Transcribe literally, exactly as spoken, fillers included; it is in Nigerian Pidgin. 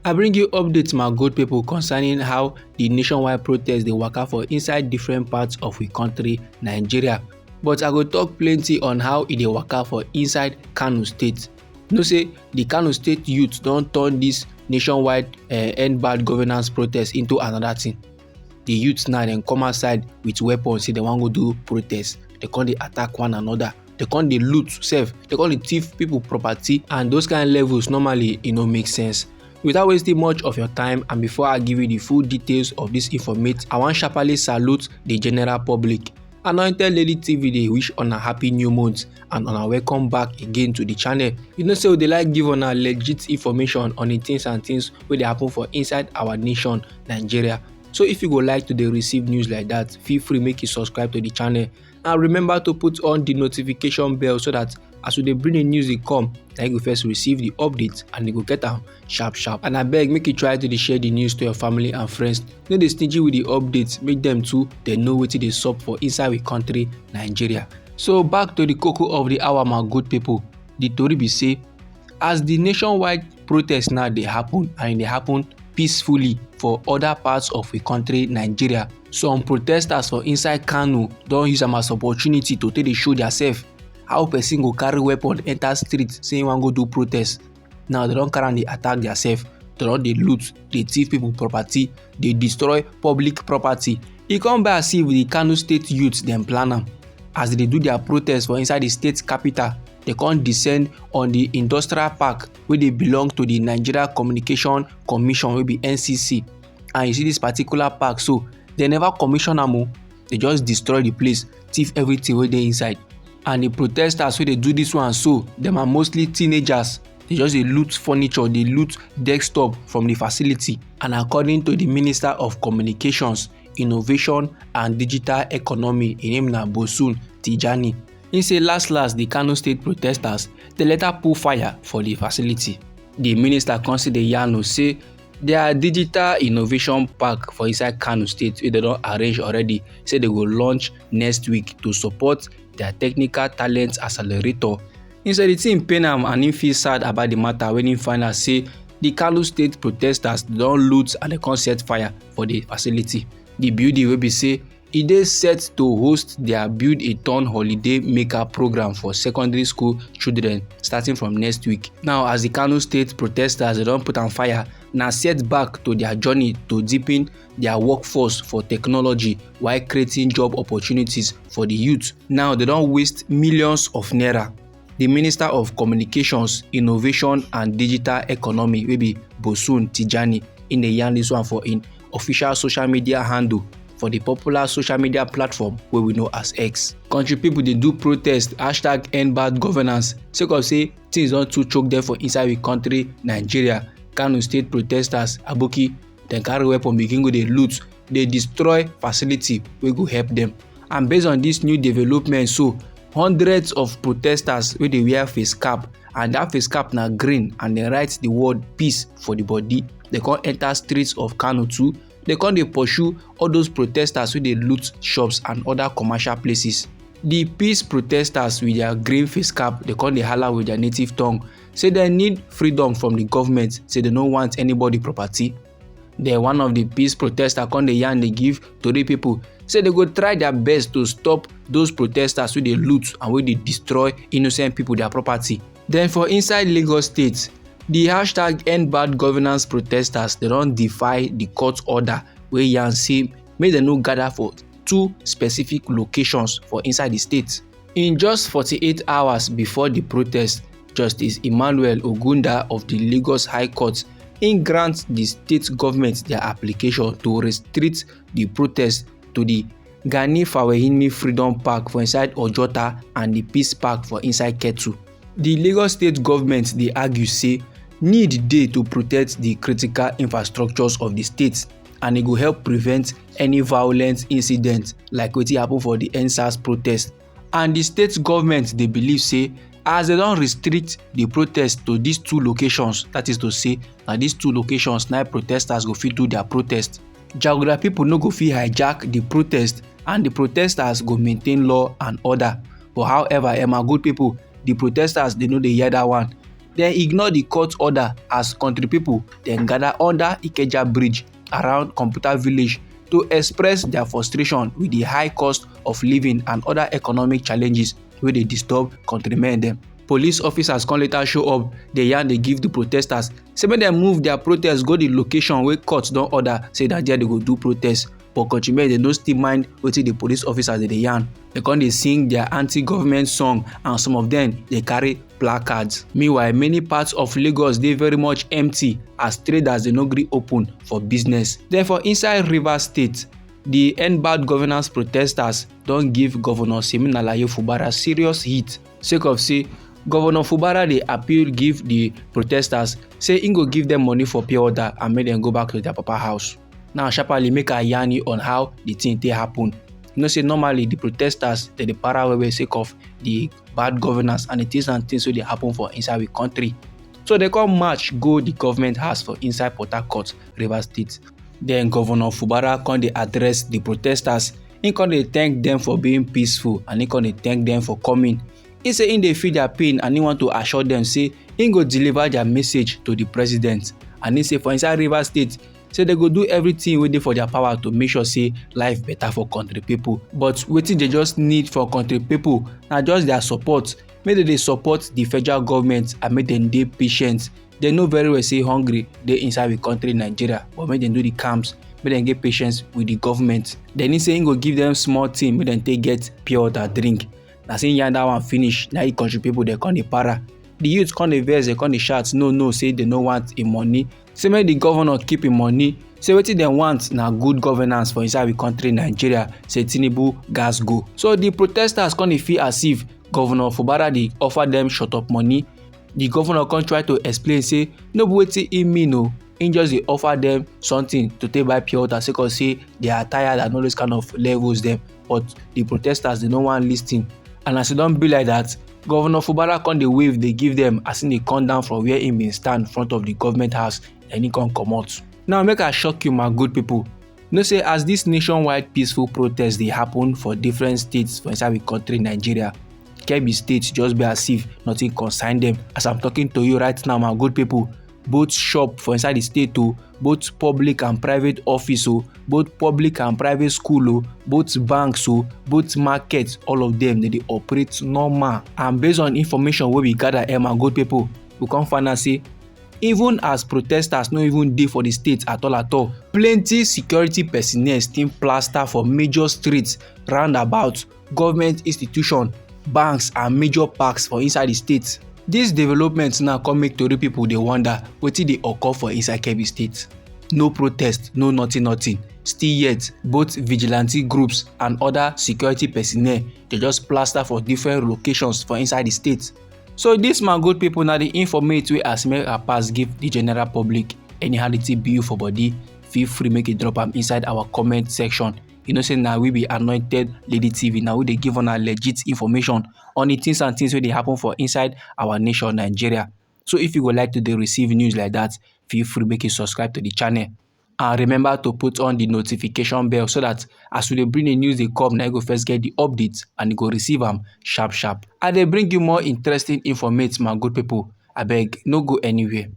I bring you updates, my good people, concerning how the nationwide protest dey waka for inside different parts of we country, Nigeria. But I go talk plenty on how e dey waka for inside Kano State. You know say the Kano State youth don turn this nationwide uh, end bad governance protest into another thing. The youth now dem come outside with weapons, say dem wan go do protest. Dem come dey attack one another. Dem come dey loot sef. Dem come dey thief people property, and those kind levels normally e no make sense. Without wasting much of your time, and before I give you the full details of this informate, I wan sharply salute the general public. Anointed Lady T V dey wish una happy new month and una welcome back again to the channel. You know say we dey like give una legit information on the things and things wey dey happen for inside our nation, Nigeria. So if you go like to dey receive news like that, feel free make you subscribe to the channel. And remember to put on the notification bell so that as we dey bring the news dey come, na you go first receive the update and you go get am sharp sharp. And I beg make you try to dey share the news to your family and friends. No dey stingy with the updates, make them too dey know wetin dey sup for inside we country, Nigeria. So back to the koko of the hour, my good people. The tori be say, as the nationwide protest now dey happen and e dey happen peacefully for other parts of we country, Nigeria, some protesters for inside Kano don use am as opportunity to take dey show theirself. How person go carry weapon enter street say he wan go do protest? Now dem don carry am dey attack theirself. Dem don dey loot, dey thief people property, dey destroy public property. E come be as if the Kano State youth dem plan am. As dem dey do their protest for inside the state capital, dem come descend on the industrial park wey dey belong to the Nigeria Communication Commission, wey be N C C. And you see this particular park so, dem never commission am o. Dem just destroy the place, thief everything wey dey inside. And the protesters wey dey do this one so, dem are mostly teenagers. Dem just dey loot furniture, dey loot desktop from the facility. And according to the Minister of Communications, Innovation and Digital Economy, im name na Bosun Tijani. He say last last, the Kano State protesters dey later put fire for the facility. The minister come still dey yarn us say their digital innovation park for inside Kano State, wey dem don arrange already, say dem go launch next week to support their technical talent accelerator. He say the thing pain am and he feel sad about the matter when he find out say the Kano State protesters don loot and dem come set fire for the facility. The building wey be say e dey set to host their Build a Town holiday maker program for secondary school children starting from next week. Now, as the Kano State protesters dem don put am fire, na setback to their journey to deepen their workforce for technology while creating job opportunities for the youth. Now, dem don waste millions of naira. The Minister of Communications, Innovation and Digital Economy, wey be Bosun Tijani, im dey yarn this one for im official social media handle for the popular social media platform wey we know as X. Country people dey do protest, hashtag end bad governance, sake of say things don too choke dem for inside we country, Nigeria. Kano State protesters, aboki, dem carry weapon begin go dey loot, dey destroy facility wey go help dem. And based on this new development so, hundreds of protesters wey dey wear face cap, and that face cap na green, and dem write the word peace for the body, dem come enter streets of Kano too. Dem come dey pursue all those protesters wey dey loot shops and other commercial places. The peace protesters with their green face cap, dem come dey holla with their native tongue, say dem need freedom from the government, say dem no want anybody property. Then one of the peace protester come dey yarn dey give tori people say dem go try their best to stop those protesters wey dey loot and wey dey destroy innocent people their property. Then for inside Lagos State, the hashtag end bad governance protesters, dem don defy the court order wey yarn say make dem no gather for two specific locations for inside the state. In just forty-eight hours before the protest, Justice Emmanuel Ogunda of the Lagos High Court im grant the state government their application to restrict the protest to the Gani Fawehinmi Freedom Park for inside Ojota and the Peace Park for inside Ketu. The Lagos state government dey argue say need dey to protect the critical infrastructures of the state, and e go help prevent any violent incident like wetin happen for the End SARS protest. And the state government dey believe say as dem don restrict the protest to these two locations, that is to say, na these two locations na protesters go fit do their protest, jaguda people no go fit hijack the protest, and the protesters go maintain law and order. But however, eh, my good people, the protesters, dem no dey hear that one. dem ignore the court order as country people dem gather under Ikeja Bridge around Computer Village to express their frustration with the high cost of living and other economic challenges wey dey disturb countrymen dem. Police officers come later show up, dey yarn dey give the protesters say make dem move their protest go the location wey court don order say na there they go do protest. But countrymen dey no still mind wetin the police officers dey dey yarn. They come dey sing their anti-government song and some of them dey carry placards. Meanwhile, many parts of Lagos dey very much empty as traders dey no gree open for business. Then for inside Rivers State, the End Bad Governance protesters don give Governor Siminalayi Fubara serious heat sake of say Governor Fubara dey appeal give the protesters say im go give them money for pure water and make dem go back to their papa house. Now sharply make I yarn you on how the thing take happen. You know say normally the protesters dey dey para well well sake of the bad governance and the things and things wey dey happen for inside we country. So they come march go the government house for inside Port Harcourt, Rivers State. Then Governor Fubara come dey address the protesters. He come dey thank them for being peaceful and he come dey thank them for coming. He say he dey feel their pain and he want to assure them say he go deliver their message to the president. And he say for inside Rivers State, say they go do everything wey dey for their power to make sure say life better for country people. But wetin they just need for country people na just their support. Make dem dey support the federal government and make dem dey patient. They know very well say hungry dey inside the country Nigeria, but make dem do the camps, make dem get patience with the government. Then he say he go give them small thing, make dem take get pure water drink. Na say yarn that one finish, na the country people dey come dey para. The youth come dey vex, they come dey shout, no, no, say they no want im money. Say make the governor keep im money. Say wetin dem want na good governance for inside we country Nigeria. Say Tinubu gas go. So the protesters come dey feel as if Governor Fubara dey offer them shut up money. The governor come try to explain say no be wetin he mean o. He just dey offer them something to take buy pure water sake of say they are tired and all those kind of levels dem. But the protesters dey no wan listen. And as e don be like that, Governor Fubara come dey wave dey give them as he dey come down from where he bin stand front of the government house and he come comot. Now make I shock you my good people. Know say as this nationwide peaceful protest dey happen for different states for inside the country Nigeria, Kebbi State just be as if nothing concern them. As I'm talking to you right now my good people, both shop for inside the state o, both public and private office o, both public and private school o, both banks o, both market, all of them dey dey operate normal. And based on information wey we gather, eh, my good people, we come find out say even as protesters no even dey for the state at all at all, plenty security personnel still plaster for major streets, roundabout, government institution, banks and major parks for inside the state. Dis development now come make tori people dey wonder wetin dey occur for inside Kebbi State. No protest, no nothing nothing. Still yet, both vigilante groups and other security personnel dey just plaster for different locations for inside the state. So this my good people na the informate wey as make I pass give the general public. Anyhow the thing be you for body, feel free make you drop am inside our comment section. You know say na we be Anointed Lady T V, na we dey give una legit information on the things and things wey dey happen for inside our nation Nigeria. So if you go like to dey receive news like that, feel free make you subscribe to the channel. And remember to put on the notification bell so that as we dey bring the news dey come, na you go first get the updates and you go receive am sharp sharp. I dey bring you more interesting informates, my good people. Abeg, no go anywhere.